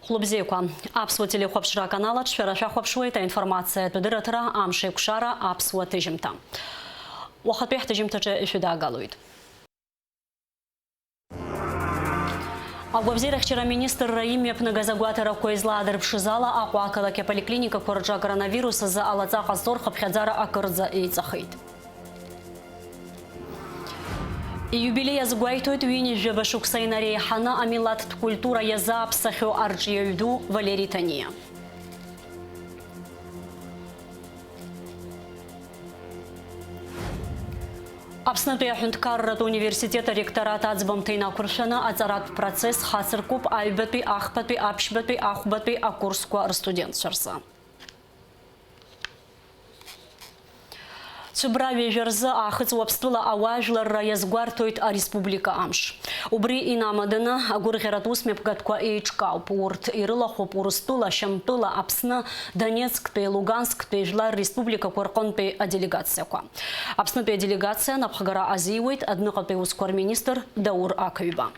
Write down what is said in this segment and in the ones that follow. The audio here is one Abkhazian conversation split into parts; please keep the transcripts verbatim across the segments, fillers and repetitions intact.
Хәлыбзиақәа, аԥсуа телехәаԥшра аканал аҿы шәара шәахәаԥшуеит аинформациатә дырраҭара Амшеикәшара аԥсуа ҭыжьымҭа. Уахатәи ҳҭыжьымҭаҿы ишәыдаагалоит. Агәабзиарахьчара аминистрра имҩаԥнагаз агәаҭарақәа излаадырԥшыз ала, Аҟәа ақалақь аполиклиникақәа рҿы акоронавирус азы алаҵа ҟазҵо рхыԥхьаӡара акырӡа еиҵахеит. Ииубилеи азгәеиҭоит ҩынҩажәаба шықәса инареиҳаны амилаҭтә культура иазааԥсахьоу арҿиаҩ ду Валери Ҭаниа. Аԥснытәи аҳәынҭқарратә университет аректораҭ аӡбамҭа инақәыршәаны аҵаратә процесс хацыркуп аҩбатәи, ахԥатәи, аԥшьбатәи, ахәбатәи акурсқәа рстудентцәа рзы. Цәыббра ҩажәа рзы Аахыҵ Уаԥстәыла ауаажәларра иазгәарҭоит ареспублика амш. Убри инамаданы агәырӷьаратә усмҩаԥгатәқәа еиҿкаауп. Урҭ ирылахәуп Урыстәыла, Шьамтәыла, Аԥсны, Донецктәи, Лугансктәи жәлар республикақәа рҟынтәи аделегациақәа. Аԥснытәи аделегациа напхгара азиуеит адәныҟатәи усқәа рминистр Даур Ақаҩба.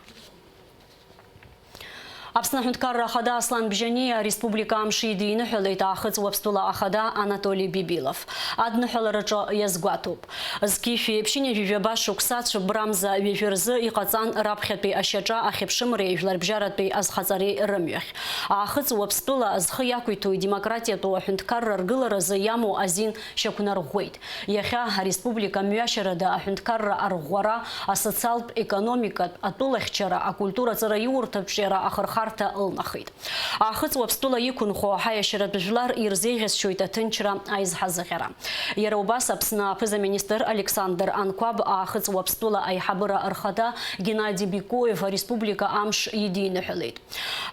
Аԥсны Аҳәынҭқарра Ахада Аслан Бжьаниа ареспублика амш идиныҳәалеит Аахыҵ Уаԥстәыла Ахада Анатоли Бибилов. Адныҳәалараҿы иазгәаҭоуп. Зқьи шәи ԥшьынҩажәи жәаба шықәса цәыббрамза ҩажәа рзы иҟаҵан раԥхьатәи ашьаҿа ахьыԥшымреи жәларбжьаратәи азхаҵареи рымҩахь. Аахыҵ Уаԥстәыла зхы иақәиҭу идемократиатәу аҳәынҭқарра ргыларазы иамоу азин шьақәнарӷәӷәеит. Иахьа ареспублика мҩашьарада аҳәынҭқарра арӷәӷәара, асоциалтә, економикатә, атәылахьчара, акультура аҵараиурҭатә ҿиара ахырхарҭа ылнахит. Аахыҵ Уаԥстәыла иқәынхо аиашьаратә жәлар ирзеиӷьасшьоит аҭынчра, аизҳазыӷьара. Иара убас Аԥсны аԥыза-министр Александр Анқәаб Аахыҵ Уаԥстәыла аиҳабыра рхада Геннади Бикоев ареспублика амш идиныҳәалеит.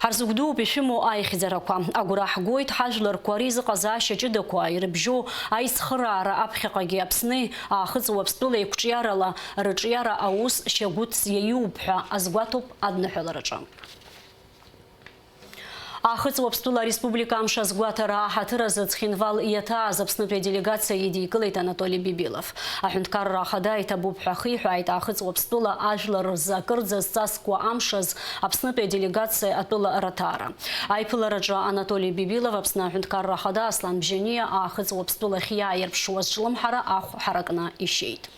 Ҳарзыгәдууп ишәымоу аихьӡарақәа. Агәра ҳгоит ҳажәларқәа ризыҟазаашьа ҷыдақәа ирыбжьоу аицхыраара аԥхьаҟагьы Аԥсни Аахыҵ Уаԥстәылеи қәҿиарала рыҿиара аус шьагәыҭс иаиуп ҳәа азгәаҭоуп адныҳәалараҿы. Аахыҵ Уаԥстәыла ареспублика амш азгәаҭара аҳаҭыр азы Цхинвал иаҭааз Аԥснытәи аделегациа идикылеит Анатоли Бибилов. Аҳәынҭқарра Ахада иҭабуп ҳәа ахиҳәааит Аахыҵ Уаԥстәыла ажәлар рзы акырӡа зҵазкуа амш азы Аԥснытәи аделегациа атәыла раҭаара. Аиԥылараҿы Анатоли Бибилов Аԥсны Аҳәынҭқарра Ахада Аслан Бжьаниа Аахыҵ Уаԥстәылахь иааирԥшуаз ҿлымҳара ахә ҳаракны ишьеит.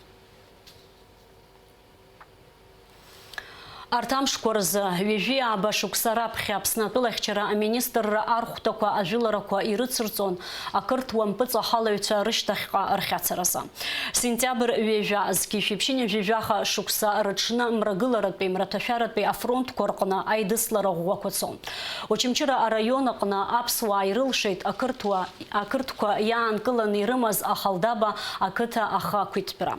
Арҭ амшқәа рзы, ҩажәи ааба шықәса раԥхьа Аԥсны атәылахьчара аминистрра архәҭақәа ажәыларақәа ирыцырҵон ақырҭуа мпыҵахалаҩцәа рышьҭахьҟа рхьацаразы. Сентиабр ҩажәа, зқьи шәи ԥшьынҩажәи жәаха шықәса рыҽны мрагыларатәи мраҭашәаратәи афронтқәа рҟны аидыслара ӷәӷәақәа цон. Очамчыра араион аҟны аԥсуаа ирылшеит ақырҭуа, ақырҭқәа иаанкыланы ирымаз Ахалдаба ақыҭа ахақәиҭтәра.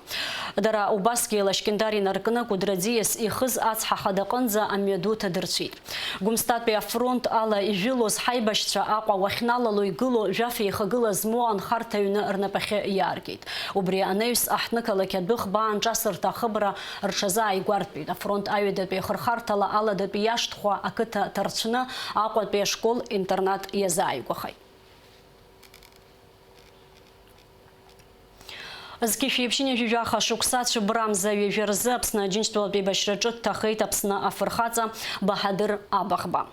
Дара убасгьы Лашькьындар инаркны Кәыдры аӡиас ихыз ацҳа хадаҟынӡа амҩаду ҭадырцәит. Гәымсҭатәи афронт ала ижәылоз ҳаибашьцәа Аҟәа уахьналало игылоу жәаф еихагыла змоу анхарҭа аҩны рнапахьы иааргеит. Убри анаҩс аҳҭнықалақь адәыӷба аанҿасырҭа ахыбра рҽазааигәарҭәеит. Афронт аҩадатәи ахырхарҭала аладатәи иашҭхәа ақыҭа ҭарцәны Аҟәатәи ашкол-интернат иазааигәахеит. Зқьи шәи ԥшьынҩажәи жәаха шықәса цәыббрамза ҩажәа рзы Аԥсны Аџьынџьтәылатә еибашьраҿы дҭахеит Аԥсны афырхаҵа Баҳадыр Абаӷба.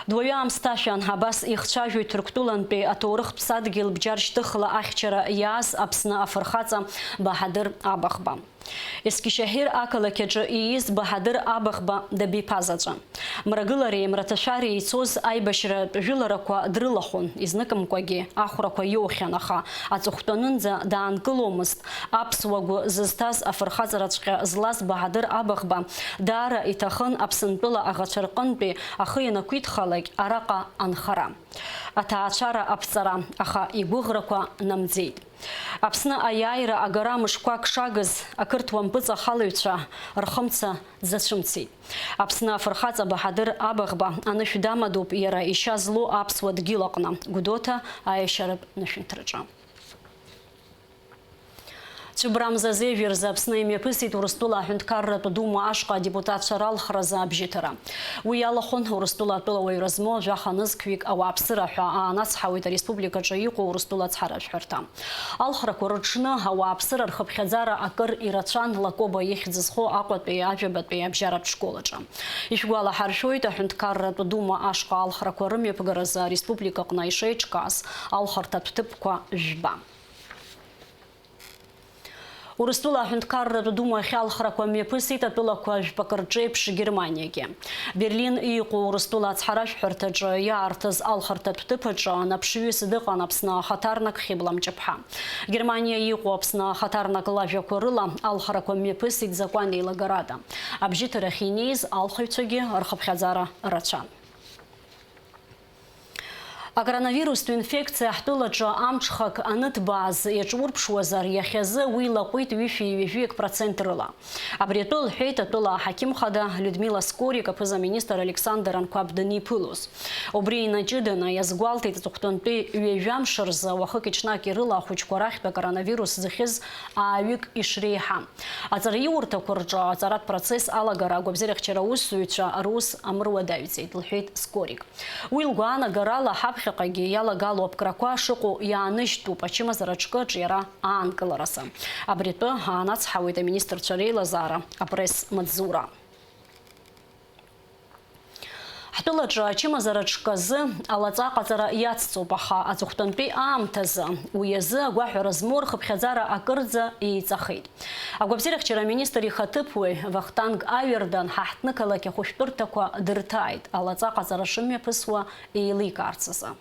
Дуаҩы аамсҭашәан, абас ихцәажәоит Ҭырқәтәылантәи аҭоурыхтә ԥсадгьыл бџьар шьҭыхла ахьчара иааз Аԥсны афырхаҵа Баҳадыр Абаӷба. Есқьишьаҳир ақалақь аҿы ииз Баҳадыр Абаӷба дабиԥазаҵәы. Мрагылареи мраҭашәареи ицоз аибашьратә жәыларақәа дрылахәын, изныкымкәагьы ахәрақәа иоухьан, аха аҵыхәтәанынӡа даанкыломызт. Аԥсуа гәы зызҭаз афырхаҵараҵәҟьа злаз Баҳадыр Абаӷба даара иҭахын Аԥсынтәыла аӷацәа рҟынтәи ахы ианақәиҭхалак араҟа анхара, аҭаацәара аԥҵара, аха игәыӷрақәа намӡеит. Аԥсны аиааира агара мышқәак шагыз, ақырҭуа мпыҵахалаҩцәа рхымца дзацәымцеит. Аԥсны афырхаҵа Баҳадыр Абаӷба анышә дамадоуп иара ишьа злоу аԥсуа дгьыл аҟны, Гәдоуҭа аиашьаратә нышәынҭраҿы. Ҩбрамза Зежәи рзы Аԥсны имҩаԥысит Урыстәыла аҳәынҭқарратә дума ашҟа адепутатцәа ралхразы абжьыҭара. Уи иалахәын Урыстәыла атәылауаҩра змоу жәаха нызқьҩык ауааԥсыра ҳәа аанацҳауеит ареспубликаҿы иҟоу Урыстәыла ацҳаражәҳәарҭа. Алхрақәа рыҽны ауааԥсыра рхыԥхьаӡара акыр ирацәан Лакоба ихьӡ зху Аҟәатәи Ажәабатәи абжьаратә школ аҿы. Ишәгәалаҳаршәоит, аҳәынҭқарратә дума ашҟа алхрақәа рымҩаԥгаразы ареспубликаҟны ишеиҿкааз алхырҭатә ҭыԥқәа жәба. Урыстәыла аҳәынҭқарратә Думахь алхрақәа мҩаԥысит атәылақәа жәпакы рҿеиԥш Германиагьы. Берлин иҟоу Урыстәыла ацҳаражәҳәарҭаҿы иаартыз алхырҭатә ҭыԥ аҿы анаԥшҩыс дыҟан Аԥсны ахаҭарнак Хьыбла Мҷыԥҳа. Германиа иҟоу Аԥсны ахаҭарнак лажәақәа рыла алхрақәа мҩаԥысит закәан еилагарада. Абжьыҭарахь инеиз алхыҩцәагьы рхыԥхьаӡара рацәан. Акоронавирустә инфекциа ҳтәылаҿы амҽхак аныҭбааз иаҿурԥшуазар, иахьазы уи лаҟәит ҩышәи ҩажәиак процент рыла. Абри атәы лҳәеит атәыла аҳақьым хада Людмила Скорик аԥыза-министр Александр Анқәаб даниԥылоз. Убри инаҷыданы иазгәалҭеит аҵыхәтәантәи ҩажәа мшы рзы уахыки-ҽнаки рыла ахәыҷқәа рахьтә акоронавирус зыхьыз ааҩык ишреиҳа. Аҵараиурҭақәа рҿы аҵаратә процесс алагара агәабзиарахьчара аусзуҩцәа рус амруадаҩӡеит, лҳәеит Скорик. Уи лгәаанагарала, ҳаԥхьаҟагьы иалагало аԥкрақәа шыҟоу иааныжьтәуп ачымазара аҿкы аҿиара аанкыларазы. Абри атәы аанацҳауеит аминистрцәа реилазаара апресс-маҵзура. Ҳтәылаҿы ачымазара аҿкы азы алаҵа аҟаҵара иацҵоуп, аха аҵыхәтәантәи аамҭазы уи азы агәаҳәара змоу рхыԥхьаӡара акырӡа еиҵахеит. Агәабзиарахьчара аминистр ихаҭыԥуаҩ Вахтанг Аҩардан ҳа ҳҭнықалақь ахәышәтәырҭақәа дырҭааит, алаҵа аҟаҵара шымҩаԥысуа еиликаарц азы.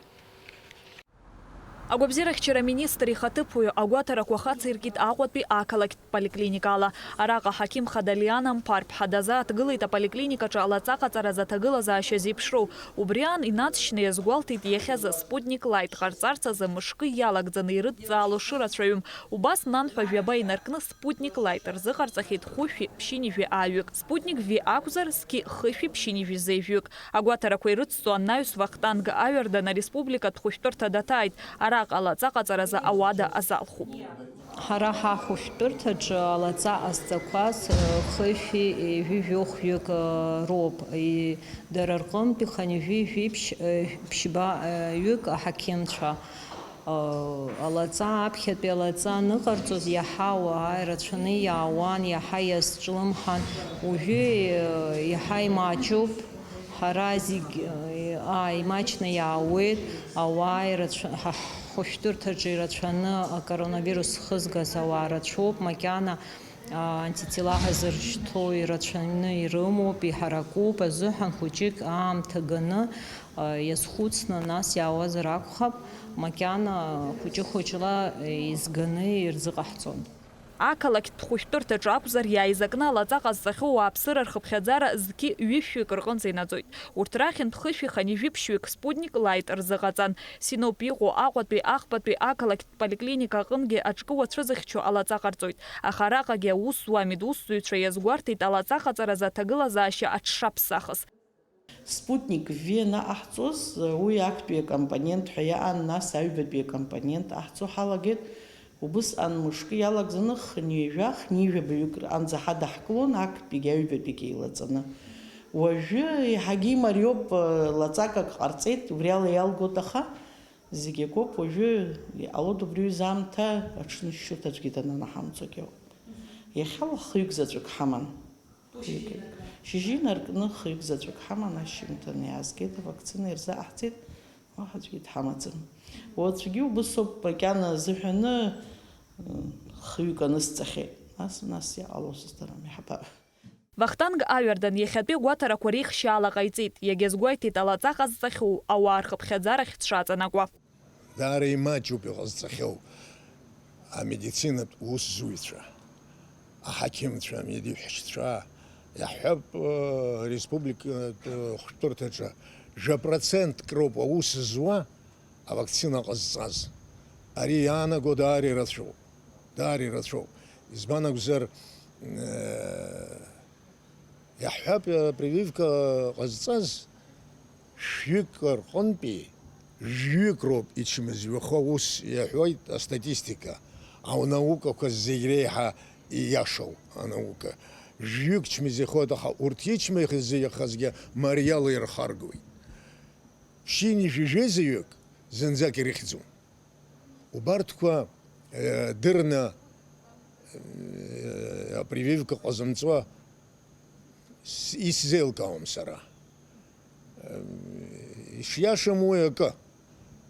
Агәабзиарахьчара аминистр ихаҭыԥуаҩ агәаҭарақәа хациркит Аҟәатәи ақалақьтә поликлиникала. Араҟа аҳақьым хада Лиана Мԥарԥҳа дазааҭгылеит аполиклиникаҿы алаҵа ҟаҵаразы аҭагылазаашьа зеиԥшроу. Убри аан инаҵшьны иазгәалҭеит иахьазы Спутник Лайт ҟарҵарц азы мышкы иалагӡаны ирыдҵаало шырацәаҩым. Убас нанҳәа жәаба инаркны Спутник Лайт рзыҟарҵахьеит хәышәи ԥшьынҩажәи ааҩык, Спутник Ви акәзар, зқьи хышәи ԥшьынҩажәи зежәҩык. Агәаҭарақәа ирыцҵо анаҩс Вахтанг Аҩардан ареспубликатә хәышәтәырҭа даҭааит, араҟа алаҵа ҟаҵаразы ауада азалхуп. Ҳара ҳахәышәтәырҭаҿы алаҵа ҟазҵақәаз, э, хышәи, э, ҩажәи жәохәҩык, э, роуп. И-, дара рҟынтәи хынҩажәи жәиԥшь, э, ԥшьба, э, ҩык аҳақьымцәа. Алаҵа, аԥхьатәи алаҵа аныҟарҵоз иаҳа уаа ирацәаны иаауан, иаҳа иазҿлымҳан, уажәы, э, иаҳа имаҷуп. Ҳара зегь, э, ааимаҷны иаауеит, ауаа ирацәа-, ҳа ҳхәышәтәырҭаҿы ирацәаны акоронавирус зхызгаз ауаа рацәоуп, макьана, а, антитела ҳазыршьҭоу ирацәаны ирымоуп, иҳаракуп азыҳәан хәыҷык аамҭа ганы, а, иазхәыцны нас иаауазар акәхап, макьана хәыҷы-хәыҷла, э, изганы ирзыҟаҳҵон. Ақалақьтә хәышәтәырҭаҿы акәзар, иааизакны алаҵа ҟазҵахьоу ауааԥсыра рхыԥхьаӡара зқьи ҩышәҩык рҟынӡа инаӡоит. Урҭ рахьынтә хышәи хынҩажәи ԥшьҩык Спутник Лайт рзыҟаҵан. Синоп иҟоу Аҟәатәи, Ахԥатәи ақалақьтә поликлиника аҟынгьы аҿкы уацәызыхьчо алаҵа ҟарҵоит. Аха араҟагьы аус зуа амедусзуҩцәа иазгәарҭеит алаҵа ҟаҵаразы аҭагылазаашьа аҽшаԥсахыз. Спутник В анаҟаҳҵоз, уи актәи акомпонент ҳәа иаан, нас аҩбатәи акомпонент аҳҵо ҳалагеит. Убысҟан мышкы иалагӡаны хынҩажәа, хынҩажәабаҩык рҟынӡа ҳадаҳкылон, актәигьы аҩбатәигьы еилаҵаны. Уажәы еиҳагьы имариоуп, лаҵакак ҟарҵеит, убри ала иалгоит, аха зегь акоуп, уажәы иҟалоит убри аҩыза аамҭа аҽны шьшьырҭ аӡәгьы дананаҳамҵогьы ауп. Иахьала хҩык заҵәык ҳаман. Хҩык. Шьыжьы инаркны хҩык заҵәык ҳаман, ашьжьымҭан иаазгеит, авакцина ирзаҟаҳҵеит, уаҳа аӡәгьы дҳамаӡам. Уаҵәгьы убысоуп, макьана азыҳәаны, м, хҩык анысҵахьеит. Нас, нас иҟалозыз дара ҳабап. Вахтанг Аҩардан иахьатәи агәаҭарақәа реихшьаала ҟаиҵеит, иагьазгәеиҭеит алаҵа ҟазҵахьоу ауаа рхыԥхьаӡарахь дшаҵанакуа. Даара имаҷуп иҟазҵахьоу амедицинатә усзуҩцәа, аҳақьымцәа, амедиҳәшьцәа, иаҳҳәап, э, республикатә, э, хәшәтәырҭаҿы жәа процентк роуп аус зуа авакцина ҟазҵаз. Ари иаанаго даара ирацәоуп, даара ирацәоуп. Избан акәзар, э, Иаҳҳәап, прививка ҟазҵаз шәҩык рҟынтәи жәҩык роуп ичмазаҩхо, ус иаҳәоит астатистика. Анаукақәа зегь реиҳа ииашоу анаука. Жәҩык чмазаҩхоит, аха урҭ ичмазаҩхазгьы мариала ирхаргоит. Ԥшьынҩажәи жәеизаҩык зынӡак ирыхьӡом. Убарҭқәа, э, дырны, э, апрививка ҟазымҵо с-, исзеилкаауам сара. Э, ишиашам уи акы.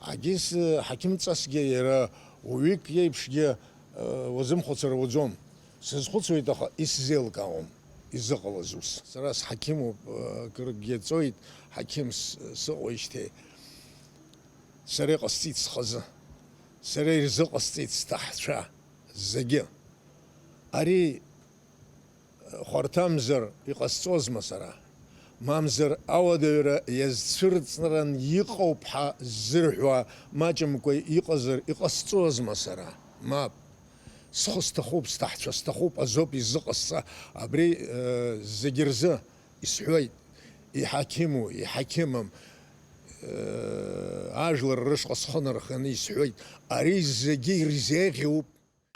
Агьыс, э, ҳақьымҵасгьы иара уаҩык иеиԥшгьы, э, уазымхәыцыр ауаӡом. Сазхәыцуеит, аха исзеилкаауам изыҟалаз ус. Сара сҳақьымуп, э, акыргьы ҵуеит, ҳақьым с-, сыҟоижьҭеи. Сара иҟасҵеит схазы. Сара ирзыҟасҵеит сҭаҳцәа зегьы. Ари хәарҭамзар иҟасҵозма сара? Мамзар ауадаҩра иазцәырҵран иҟоуп ҳәа ззырҳәо маҷымкәа иҟазар иҟасҵозма сара? Мап. Схы сҭахуп, сҭаҳцәа сҭахуп, азоуп изыҟасҵа. Абри, э, зегьы рзы исҳәоит, иҳақьыму, иҳақьымым, э, ажәлар рышҟа схы нарханы исҳәоит, ари зегьы ирзеиӷьуп.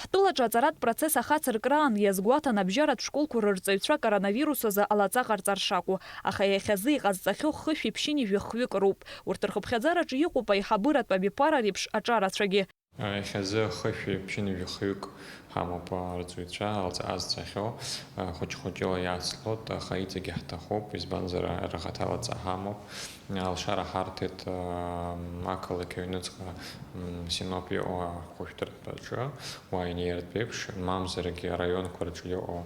Ҳтәылаҿы аҵаратә процесс ахацыркыраан иазгәаҭан абжьаратә школқәа рырҵаҩцәа коронавирус азы алаҵа ҟарҵар шакәу, аха иахьазы иҟазҵахьоу хышәи ԥшьынҩажәи хҩык роуп. Урҭ рхыԥхьаӡараҿы иҟоуп аиҳабыратә абиԥара реиԥш аҿарацәагьы. Иахьазы хышәи ԥшьынҩажәи хҩык ҳамоуп, арҵаҩцәа алҵ-, азҵахьоу, хәыҷ-хәыҷыла иацлоит, аха иҵегьы ҳҭахуп, избанзар, рхаҭа лаҵа ҳамоуп. Алшара ҳарҭеит, ақалақь аҩныҵҟа, Синоп иҟоу ахәышәтәратәаҿы, уа инеиртә еиԥш, мамзаргьы араионқәа рҿы иҟоу,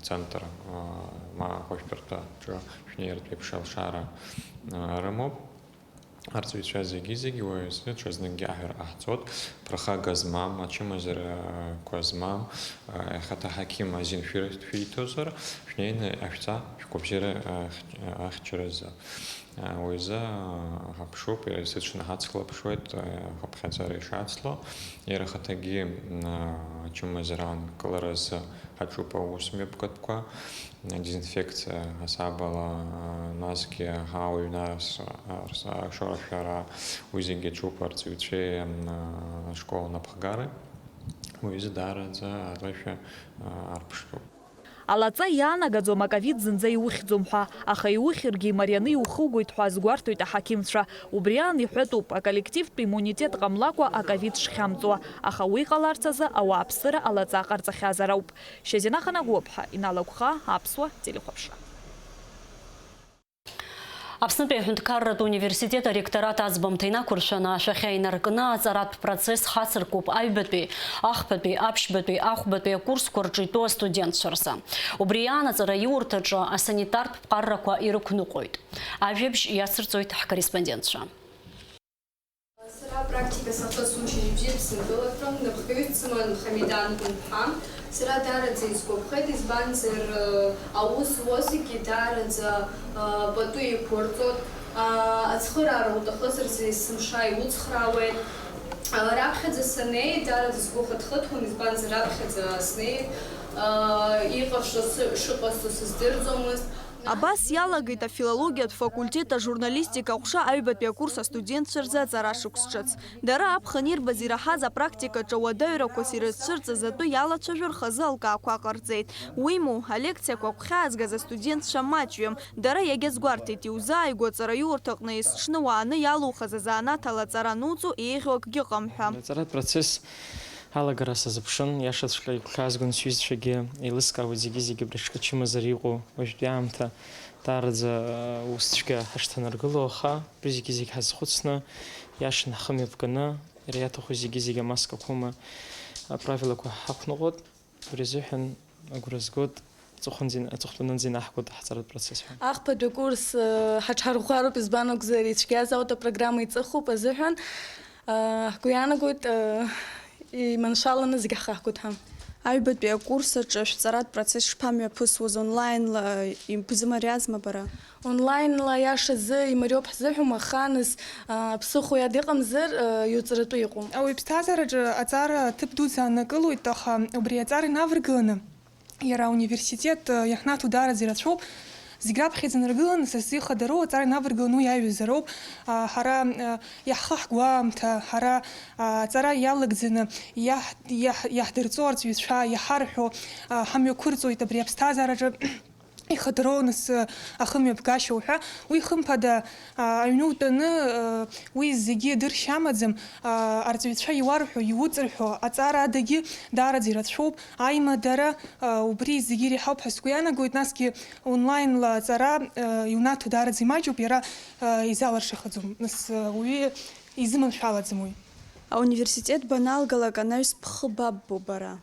центр, ма ахәышәтәратәаҿы шәнеиртә еиԥш алшара рымоуп. Арҵаҩцәа зегьы-зегьы уаҩ изы ҽазныкгьы аҳәара ҟаҳҵоит, ԥырхага змам, ачымазарақәа змам, ихаҭа ҳақьым азин шәирҭ-, шәиҭозар, шәнеины ашәҵа шәгәабзиара ахь-, ахьчаразы. Уи азы ҳаԥшуп, сыцәаны ҳацклаԥшуеит, ахыԥхьаӡара ишацло, иара ахаҭагьы, ачымазара анкыларазы ҳаҿуп аус мҩаԥгатәқәа. Адезинфекциа асабала, насгьы ауаҩ нас, арс-, ашоурашәара, уи зегьы аҿуп арҵаҩцәеи, м, ашкол анапхгареи. Уи азы даараӡа алеишәа, а, арԥштәуп. Алаҵа иаанагаӡом аковид зынӡа иухьӡом ҳәа, аха иухьыргьы имарианы иухугоит ҳәа азгәарҭоит аҳақьымцәа. Убри аан иҳәатәуп, аколлективтә иммунитет ҟамлакәа аковид шхьамҵуа, аха уи ҟаларц азы ауааԥсыра алаҵа ҟарҵахьазар ауп. Шьазина Ханагәыԥҳа, Инал Агәхаа, Аԥсуа телехәаԥшра. Аԥснытәи аҳәынҭқарратә университет аректорат аӡбамҭа инақәыршәаны ашәахьа инаркны аҵаратә процесс хацыркуп аҩбатәи, ахԥатәи, аԥшьбатәи, ахәбатәи акурсқәа рҿы итәоу астудентцәа рзы. Убри аан аҵараиурҭаҿы асанитартә ԥҟаррақәа ирықәныҟәоит. Ажәабжь иацырҵоит ҳкорреспондентцәа. Сара апрактика сахысуан шьыжьбзиа Аԥсынтәылатәы, напхгаҩыс дсыман Хамидан Гәынԥҳа. Сара даараӡа исгәаԥхеит, избанзар, аус зуа зегьы даараӡа, а, пату иқәырҵоит. А, ацхыраара уҭахызар, зны есымша иуцхраауеит. А, раԥхьаӡа саннеи, даараӡа сгәы хыҭхыҭуан, избанзар, раԥхьаӡа снеир, а, иҟаршо сы-, шыҟасҵо сыздырӡомызт. Абас иалагеит афилологиатә факультет ажурналистика аҟәша аҩбатәи акурс астудентцәа рзы аҵара шықәс ҿыц. Дара аԥхын ирбаз ираҳаз апрактикаҿы ауадаҩрақәас ирызцәырҵыз атәы иалацәажәо рхазы алкаақәа ҟарҵеит. Уимоу, алекциақәа агәхьаазгаз астудентцәа маҷҩым. Дара иагьазгәарҭеит, иузааигәоу аҵараиурҭаҟны есҽны уааны иалухыз азанааҭ алаҵара ануҵо еиӷьу акгьы ыҟам ҳәа. Аҵаратә процесс алагара сазыԥшын, иашаҵәҟьа игәхьаазгон сҩызцәагьы, еилыскаауеит зегьы-зегьы абри аҽкачымазара иҟоу уажәтәи аамҭа. Даараӡа, э, ус цәгьа ҳашҭанаргыло, аха абри зегьы-зегь ҳазхәыцны, иашан ҳхы мҩаԥганы, иара иаҭаху зегьы-зегь амаскақәоума, аправилақәа ҳақәныҟәоит. Убри азыҳәан агәра згоит, аҵыхәанӡа ин-, аҵыхәтәанынӡа инаҳгоит ҳҵаратә процесс ҳәа. Ахԥатәи акурс, э, ҳаҽҳарӷәӷәароуп, избан акәзар, ицәгьаз аутопрограмма иҵыхуп азыҳәан. Э, ҳгәы иаанагоит, э, иманшәаланы зегь ҳхы ҳгәыдҳам. Аҩбатәи акурс аҿы шәҵаратә процесс шԥамҩаԥысуаз, онлаинла, э, ибзымариазма бара? Онлаинла, иашазы, имариоуп ҳзыҳәом, аха нас, а, ԥсыхәа иадыҟамзар, а, иуҵаратәы иҟоуп. Ауаҩы иԥсҭазаараҿы аҵара ҭыԥ дуӡӡа ааннакылоит, аха убри аҵара инаваргыланы иара ауниверситет, а, иаҳнаҭо даараӡа ирацәоуп. Зегь раԥхьаӡа наргыланы, са сзы ихадароу аҵара инаваргыланы уи аиҩызароуп. А, ҳара, а, иаҳхы ҳгәаамҭа, ҳара, а, аҵара иалагӡаны иаҳ-, иаҳ-, иаҳдырҵо арҵаҩцәа, иҳарҳәо, а, ҳамҩақәырҵоит абри аԥсҭазаараҿы ихадароу нас, а, ахымҩаԥгашьа уҳәа. Уи хымԥада, а, аҩны утәаны, а, уи зегьы дыршьа амаӡам, а, арҵаҩцәа иуарҳәо, иуҵырҳәо аҵара адагьы даараӡа ирацәоуп. Аимадара, а, убри зегьы иреиҳауп ҳәа сгәы иаанагоит, насгьы онлайн-ла аҵара, а, иунаҭо даараӡа имаҷуп, иара, а, изалыршахаӡом. Нас, а, уаҩы изыманшәалаӡам уи. Ауниверситет баналгалак анаҩс бхы баббо бара?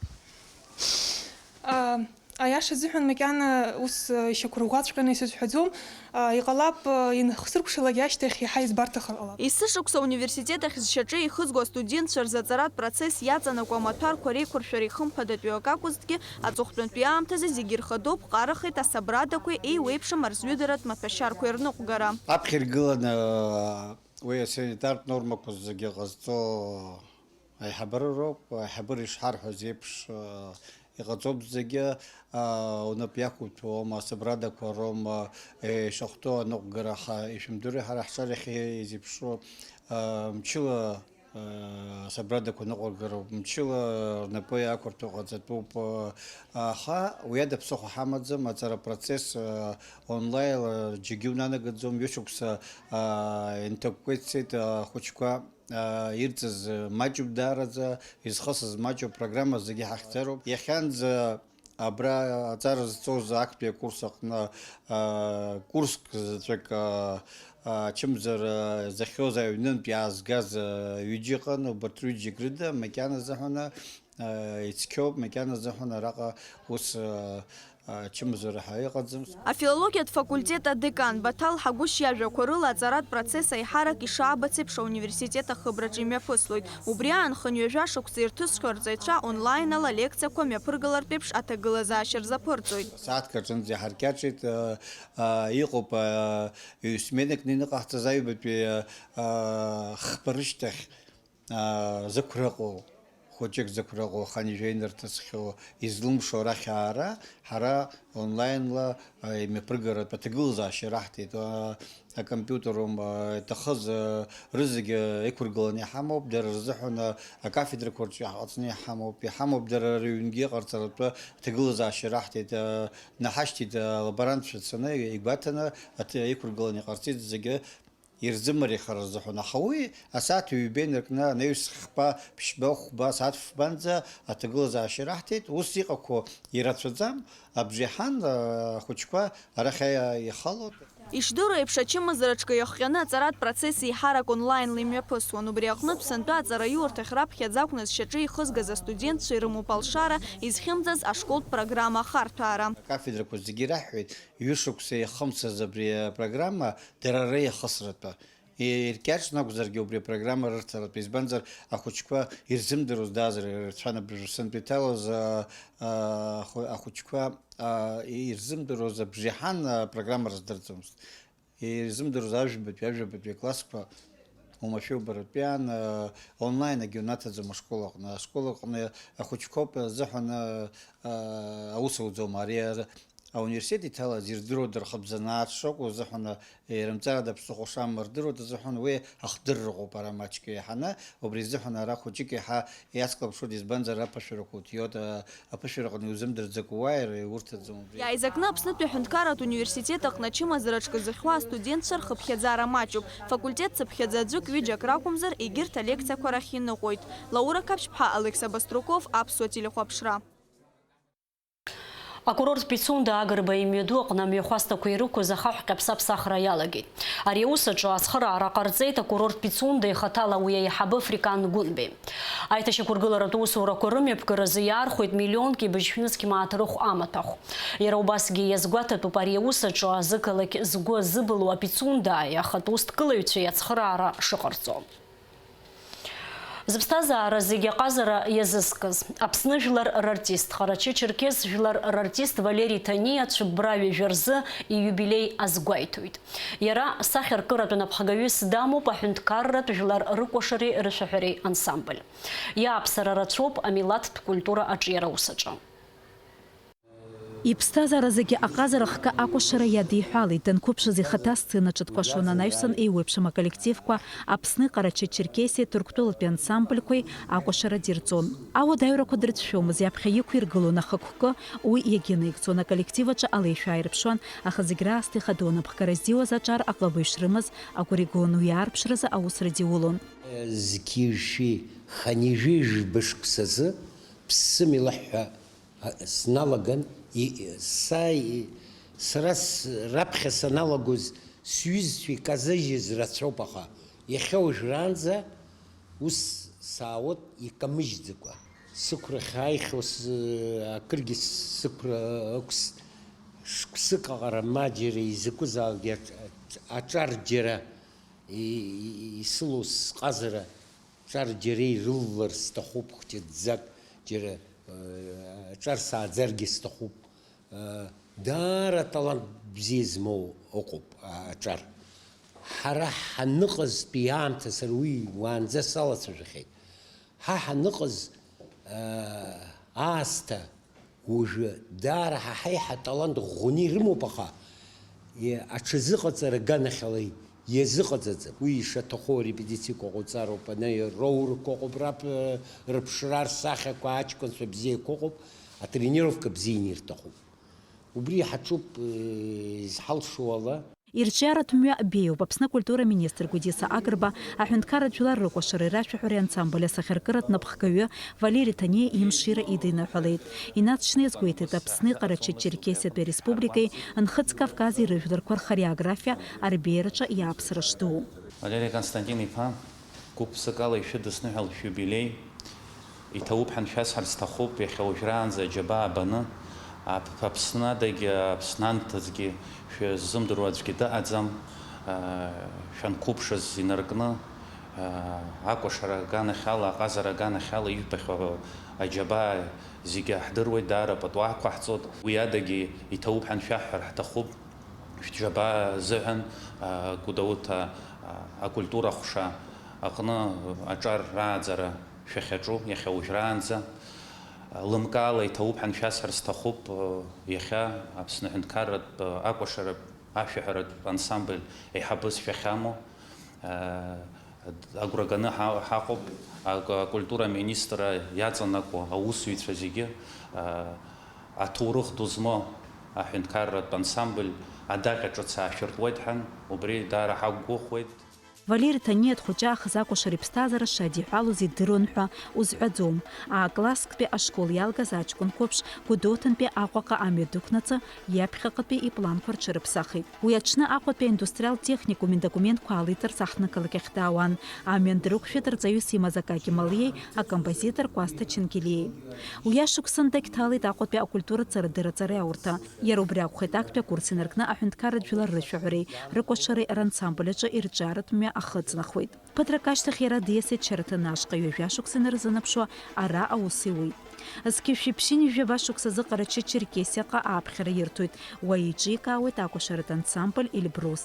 А, аиаша азыҳәан макьана ус, а, ишьақәырӷәӷәаҵәҟьаны исызҳәаӡом. А, иҟалап, а, инхсыркәшалак ашьҭахь иаҳа избарҭахар ҟалап. Есышықәса ауниверситет ахь зшьаҿа еихызго астудентцәа рзы аҵаратә процесс иаҵанакуа амаҭәарқәа реиқәыршәара ихымԥадатәиу акы акәызҭгьы, аҵыхәтәантәи аамҭазы зегьы рхадоуп, ҟарахеит асабрадақәеи еиуеиԥшым арзҩыдаратә маҭәашьарқәеи рныҟәгара. Аԥхьа иргыланы уи асанитартә нормақәа зегьы ҟазҵо аиҳабыра роуп. Аиҳабыра ишҳарҳәоз еиԥш, иҟаҵоуп зегьы, унап иақәуҭәоума, асабрадақәа роума, ишахәҭоу аныҟәгара ҳа ишәымдыруеи, ҳара ҳҿар иахьа изеиԥшу, мчыла, асабрадақәа ныҟәыргароуп, мчыла рнапы иақәырҭәо ҟаҵатәуп, аха уи ада ԥсыхәа ҳамаӡам, аҵара процесс, онлайн-ла џьаргьы унанагаӡом, ҩышықәса, инҭакәкәа ицеит, ахәыҷқәа, аа, ирҵаз, э, маҷуп даараӡа, изхысыз маҷуп, программа зегьы ҳахьӡароуп. Иахьанӡа абра аҵара зҵоз актәи акурс аҟны, аа, курск заҵәык, аа, ачымазара зыхиоз аҩнынтә иаазгаз, аа, ҩыџьа ыҟан, убарҭ рҩыџьагь рыда макьана азыҳәан, аа, ицқьоуп, макьана азыҳәан араҟа ус, аа, ачымазара ҳәа иҟаӡам. Афилологиатә факультет адекан Баҭал Ҳагәышь иажәақәа рыла аҵаратә процесс аиҳарак ишаабац еиԥш ауниверситет ахыбраҿы имҩаԥыслоит. Убри аан хынҩажәа шықәса ирҭысхьоу арҵаҩцәа онлайн-ала лекциақәа мҩаԥыргалартә еиԥш аҭагылазаашьа рзаԥырҵоит. Сааҭк аҿынӡа иҳаркьаҿит, а, а, иҟоуп, а, ҩ-сменак ныҟаҳҵаз аҩбатәи, а, а, хԥа рышьҭахь. Аа, зықәра ыҟоу, хәыҷык зықәра ыҟоу, аханижә аинырҭысхьоу, излымшо арахь аара, ҳара онлайн-ла, аа, имҩаԥыргаратә аҭагылазаашьа раҳҭеит. Аа, акомпиутер аума, аа, иҭахыз, аа, рызегьы иқәыргыланы иҳамоуп, дара рзыҳәан, аа, акафедрақәа рҿы иаҳҟаҵаны иҳамоуп, иҳамоуп дара рыҩнгьы иҟарҵаратәы аҭагылазаашьа раҳҭеит, аа, наҳашьҭит, аа, алаборантцәа цаны, игәаҭаны, аҭ-, иқәыргыланы иҟарҵеит зегьы. Ирзымариахар рзыҳәан, аха уи асааҭ ҩба инаркны, анаҩс хԥа, ԥшьба, хәба, асааҭ фбанӡа аҭагылазаашьа раҳҭеит. Ус иҟақәоу ирацәаӡам, абжеиҳан, ахәыҷқәа арахь аиа-, ихалоит. Ишдыру еиԥш, ачымазара ҽкы иахҟьаны аҵаратә процесс еиҳарак онлайн-ла имҩаԥысуан. Убри аҟнытә, сынтәа аҵараиурҭахь раԥхьаӡа акәны зшьаҿа ихызгаз астудентцәа ирымоуп алшара изхьымӡаз ашколтә программа ахарҭәаара. Акафедрақәа зегьы ираҳҳәеит, ҩышықәса иахымсыз абри апрограмма дара реихысратәы. Иркьаҿны акәзаргьы убри апрограмма рырҭаратәы, избанзар, ахәыҷқәа ирзымдыруаз даазар ирацәан, абыржәы сынтәа иҭалоз, а, а, ахәы-, ахәыҷқәа, а, ирзымдыруаз абжеиҳан, а, апрограмма рыздырӡомызт. Ирзымдыруаз ажәабатәи, ажәабатәи аклассқәа уамашәа убаратәиаан, а, онлайн-агьы унаҭаӡом ашкол аҟны. Ашкол аҟны ахәыҷқәоуп азыҳәан, а, а, аус ауӡом. Ари ар-, Ауниверситет иҭалаз ирдыруада рхыбзанааҭ шакәу азыҳәан, ирымҵарада ԥсыхәа шамам рдыруада азыҳәан, уи ахдырраҟоуп ара маҷк еиҳаны, убри азыҳәан ара хәыҷык еиҳа иацклаԥшуеит, избанзар, аԥышәарақәа уҭиуеит, а, аԥышәараҟны иузымдырӡакәа уааир, иурҭаӡом убри. Иааизакны Аԥснытәи аҳәынҭқарратә университет аҟны ачымазара ҽкы зыхьуа астудентцәа рхыԥхьаӡара маҷуп. Факультет цыԥхьаӡа аӡәык-ҩыџьак ракәымзар, егьырҭ алекциақәа рахь иныҟәоит. Лаура Қаԥшьԥҳа, Алықьса Баструков, Аԥсуа телехәаԥшра. Акурорт Пицунда Агрба имҩаду аҟны амҩахәасҭақәа ирықәыз ахаҳә ҟьаԥса-ԥсахра иалагеит. Ари аус аҿы ацхыраара ҟарҵеит акурорт Пицунда ихаҭала уи аиҳабы Африкан Гәынбеи. Аиҭашьақәыргыларатә усурақәа рымҩаԥгаразы иаархәеит миллионки быжьшәнызқь мааҭ рыхә амаҭәахә. Иара убасгьы иазгәаҭатәуп ари аус аҿы азы-қалақь згәы азыбылуа Пицундааи ахатә усҭкылаҩцәеи ацхыраара шыҟарҵо. Зыԥсҭазаара зегьы аҟазара иазызкыз, Аԥсны жәлар рартист, Ҟарачы-Черкес жәлар рартист Валери Ҭаниа цәыббра ҩажәа рзы ииубилеи азгәеиҭоит. Иара сахьаркыратә напхгаҩыс дамоуп аҳәынҭқарратә жәлар рыкәашареи рышәаҳәареи ансамбль. Иааԥсара рацәоуп амилаҭтә культура аҿиара ус аҿы. Иԥсҭазаара зегьы аҟазара хкы акәашара иадиҳәалеит, данқәыԥшыз ихаҭа асценаҿы дкәашон анаҩсан еиуеиԥшым аколлективқәа, Аԥсни Ҟарачы-Черкесиеи Ҭырқәтәылатәи ансамбльқәеи акәашара дирҵон. Ауадаҩрақәа дрыцәшәомызт, иаԥхьа иқәиргылон ахықәкы, уи иагьынаигӡон, аколлектив аҿы алеишәа ааирԥшуан, аха зегь раасҭа ихадоу анапхгара здиуаз аҿар аҟабаҩ шрымаз агәра игон, уи аарԥшразы аус рыдиулон. Зқьи-жәшәи хынҩажәи жәба шықәсазы ԥсым илаҳәҳәа сналаган, и-, са, и-, сара с-, раԥхьа саналагоз сҩызцәа иказыжьыз рацәоуп, аха иахьа уажәраанӡа ус саауеит икамыжьӡакәа. Сықәрахь ааихьоу с-, акыргьы сықәра ықәс-, шықәсык аҟара ма џьара изакәызаалакгьы аҿ-, аҿ-, аҿар џьара и-, и-, исылоу сҟазара ҿар џьара ирыллар сҭахуп, хәҷыӡӡак, џьара, э, аҿар сааӡаргьы сҭахуп. Э, даара талант бзиа змоу ыҟоуп, а-, аҿар. Ҳара ҳаныҟазтәи аамҭа сара уи уаанӡа салацәажәахьеит. Ҳа ҳаныҟаз, э, аасҭа Уажәы даара ҳа ҳаиҳа талант ӷәӷәаны ирымоуп, аха, е, аҽазыҟаҵара аганахьала иазыҟаҵаӡам. Уи ишаҭаху арепетициақәа ҟауҵароуп, ана роурқәа ыҟоуп, раб, э, рыԥшра, рсахьақәа, аҷкәынцәа бзиақәа ыҟоуп, атренировка бзианы ирҭахуп. Убри ҳаҿуп, э, изҳалшо ала. Ирҿиаратә мҩа беиоуп. Аԥсны акультура министр Гәдиса Агрба аҳәынҭқарратә жәлар рыкәашареи рашәаҳәареи ансамбль асахьаркыратә напхгаҩы Валери Ҭаниа имшира идиныҳәалеит. Инаҵшьны иазгәеиҭеит Аԥсни Ҟарачы-Черкесиатәи Ареспубликеи Нхыҵ Кавкази рыжәларқәа рхореографиа арбеиараҿы иааԥсара шду. Валери Константин-иԥа, гәык-ԥсыкала ишәыдысныҳәалт шәиубилеи. Иҭабуп ҳәа шәасҳәар сҭахуп, иахьа уажәраанӡа аџьабаа баны, Ап-, Аԥсны адагьы, Аԥсны анҭыҵгьы шәыззымдыруа аӡәгьы дыҟаӡам, аа, шәанқәыԥшыз инаркны, аа, акәашара аганахьала, аҟазара аганахьала ижәбахьоу аџьабаа зегьы ҳдыруеит, даара пату ақәаҳҵоит. Уи адагьы иҭабуп ҳәа шәаҳҳәар ҳҭахуп. Шәџьабаа азыҳәан, а, Гәдоуҭа, а, акультура ҟәша аҟны аҿар рааӡара шәахьаҿу, иахьа уажәраанӡа. Лымкаала иҭабуп ҳәа шәасҳәар сҭахуп, иахьа Аԥсны аҳәынҭқарратә акәашаратә ашәаҳәаратә ансамбль еиҳабыс шәахьамоу, а, агәра ганы ҳа-, ҳаҟоуп, ак-, акультура аминистрра иаҵанакуа аусзуҩцәа зегьы, а, аҭоурых ду змоу аҳәынҭқарратә ансамбль адаҟьа ҿыц аашәыртуеит ҳәан, убри даара ҳақәгәыӷуеит. Валери Ҭаниа дхәыҷаахыс акәашара иԥсҭазаара шадиҳәалоз идыруан ҳәа узҳәаӡом. А-класстәи ашкол иалгаз аҷкәын қәыԥш Гәдоуҭантәи Аҟәаҟа амҩа дықәнаҵы, иаԥхьаҟатәи ипланқәа рҽырыԥсахит. Уи аҽны Аҟәатәи аиндустриалтә техникум идокументқәа аалиҵарц аҳҭнықалақь ахь даауан. Амҩан дрықәшәеит рҵаҩыс имаз Акаки Малиеи акомпозитор Кәасҭа Ченгелиеи. Уи ашықәсан дагьҭалеит Аҟәатәи акультуратә ҵарадырра аҵараиурҭа. Иара убри акәхеит актәи акурс инаркны аҳәынҭқарратә жәлар рышәаҳәареи рыкәашареи рансамбль аҿы ирҿиаратә мҩа ахыҵнахуеит. Ԥыҭрак ашьҭахь иара диасит Шьараҭын ашҟа ҩажәа шықәса инарзынаԥшуа ара аус иуит. Зқьи жәшәи ԥшьынҩажәи жәаба шықәсазы Ҟарачы-Черкесиаҟа ааԥхьара ирҭоит, уа еиҿикаауеит акәашаратә ансамбль Эльбрус.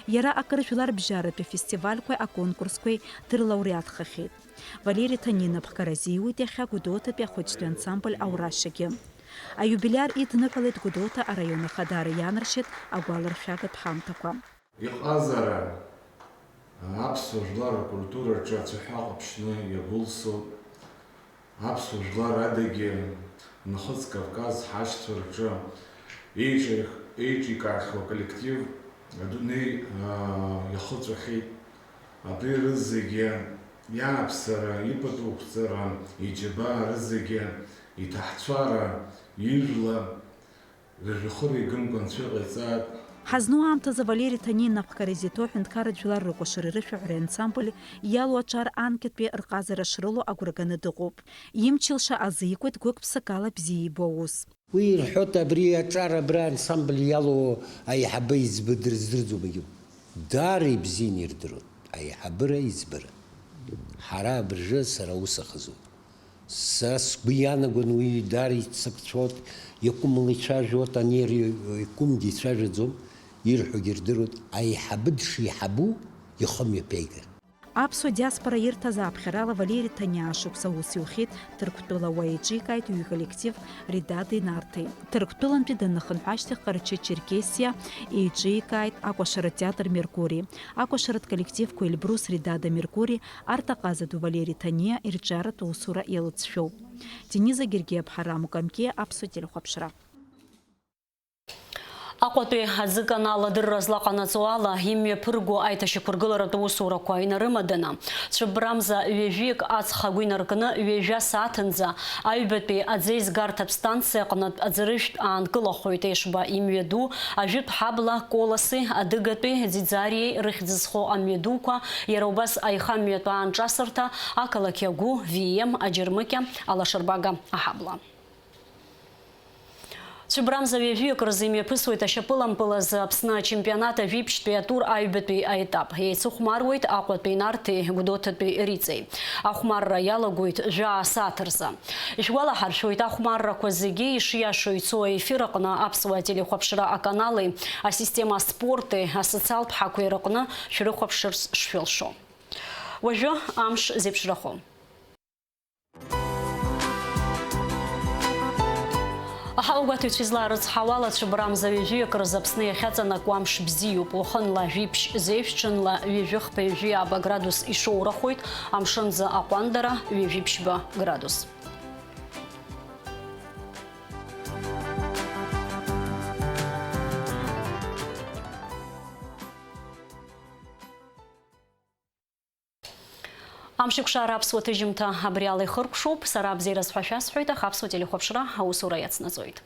Иара акыр жәларбжьаратәи афестивальқәеи аконкурсқәеи дырлауреатхахьеит. Валери Ҭаниа напхгара азиуит иахьа Гәдоуҭатәи ахәыҷтәи ансамбль Аурашьагьы. Аиубилиар идныҳәалеит Гәдоуҭа араион ахадара иаанаршьеит агәаларшәагатә ҳамҭақәа. Иҟазара аԥсуа жәлар ркультураҿы ацәаҳәа ҟаԥшьны иагәылсуп. Аԥсуа жәлар адагьы Нхыҵ Кавказ ҳашьцәа рҿы еиҿих-, еиҿикаахьоу аколлектив адунеи, аа, иахыҵәахьеит. Абри рызегьы иааԥсара, ипатуқәҵара, иџьабаа рызегьы иҭаҳцәара, ижәла, Рыжәҩахыр еигымкәа анцәа иҟаиҵааит. Ҳазну аамҭазы Валери Ҭаниа инапхгара изиҭо аҳәынҭқарратә жәлар рыкәашареи рышәаҳәареи ансамбль иалоу аҿар анкьатәи рҟазара шрылоу агәра ганы дыҟоуп. Имч-илша азикуеит гәык-ԥсыкала бзиа ибо аус. Уи ирҳәоит, абри аҿар абра ансамбль иалоу аиҳабы еиҵбы дырздырӡом, егьи. Даара ибзианы ирдыруеит аиҳабыра еиҵбыра. Ҳара абыржәы сара аус ахызуп. Са сгәы иаанагон уи даара иццакцәоит, иакәымла ицәажәоит, ани ари иакәымгьы ицәажәаӡом, ирҳәогьы рдыруеит, аиҳабы дшеиҳабу ихы мҩаԥигар. Аԥсуа диаспора ирҭаз ааԥхьарала Валери Ҭаниа шықәса аус иухьеит, Ҭырқәтәыла уа еиҿикааит ҩ-коллектив Редадеи Нарҭеи. Ҭырқәтәылантәи даннахынҳәы ашьҭахь Ҟарачы-Черкесиа еиҿикааит акәашаратә театр Меркури. Акәашаратә коллективқәа Эльбрус, Редада, Меркури, Арҭаҟаза ду Валери Ҭаниа ирҿиаратә усура иалҵшәоуп. Дениза Гергиаԥҳа, Рамо Камке, Аԥсуа телехәаԥшра. Аҟәатәи аӡыканал адырра злаҟанаҵо ала, имҩаԥырго аиҭашьақәыргыларатә усурақәа инарымаданы, цәыббрамза ҩажәиак аҵх агәы инаркны, ҩажәа сааҭынӡа аҩбатәи аӡеизгарҭатә станциа аҟнытә аӡырыжәтә аанкылахоит Ешба имҩаду, ажәытә ҳабла Колоси, Адыгатәи Ӡиӡариеи рыхьӡ зхоу амҩадуқәа, иара убас аихамҩатә аанҿасырҭа, ақалақь Агәы, Вием, Аџьармыкьа, Алашарбага аҳабла. Цәыббрамза ҩажәиак рзы имҩаԥысуеит ашьапылампыл азы Аԥсны ачемпионат ажәибжьтәи атур аҩбатәи аетап. Еицыхәмаруеит Аҟәатәи Нарҭи Гәдоуҭатәи Риҵеи. Ахәмарра иалагоит жәаа сааҭ рзы. Ишәгәалаҳаршәоит, ахәмаррақәа зегьы ишиашоу ицо аефир аҟны Аԥсуа телехәаԥшра аканали асистема спорти асоциалтә ҳақәеи рыҟны шәрыхәаԥшырц шшәылшо. Уажәы амш зеиԥшрахо. Аҳауагәаҭаҩцәа излаарыцҳауала, цәыббрамза ҩажәиак рзы Аԥсны иахьаҵанакуа амш бзиоуп. Уахынла жәиԥшь зеижә, ҽынла ҩажәи хԥа, ҩажәи ааба градус ишоурахоит, амшынӡы аҟәандара ҩажәи ԥшьба градус. Амшеикәшара аԥсуа ҭыжьымҭа абри ала ихыркәшоуп. Сара абзиараз ҳәа шәасҳәоит, аха аԥсуа телехәаԥшра аусура иацнаҵоит.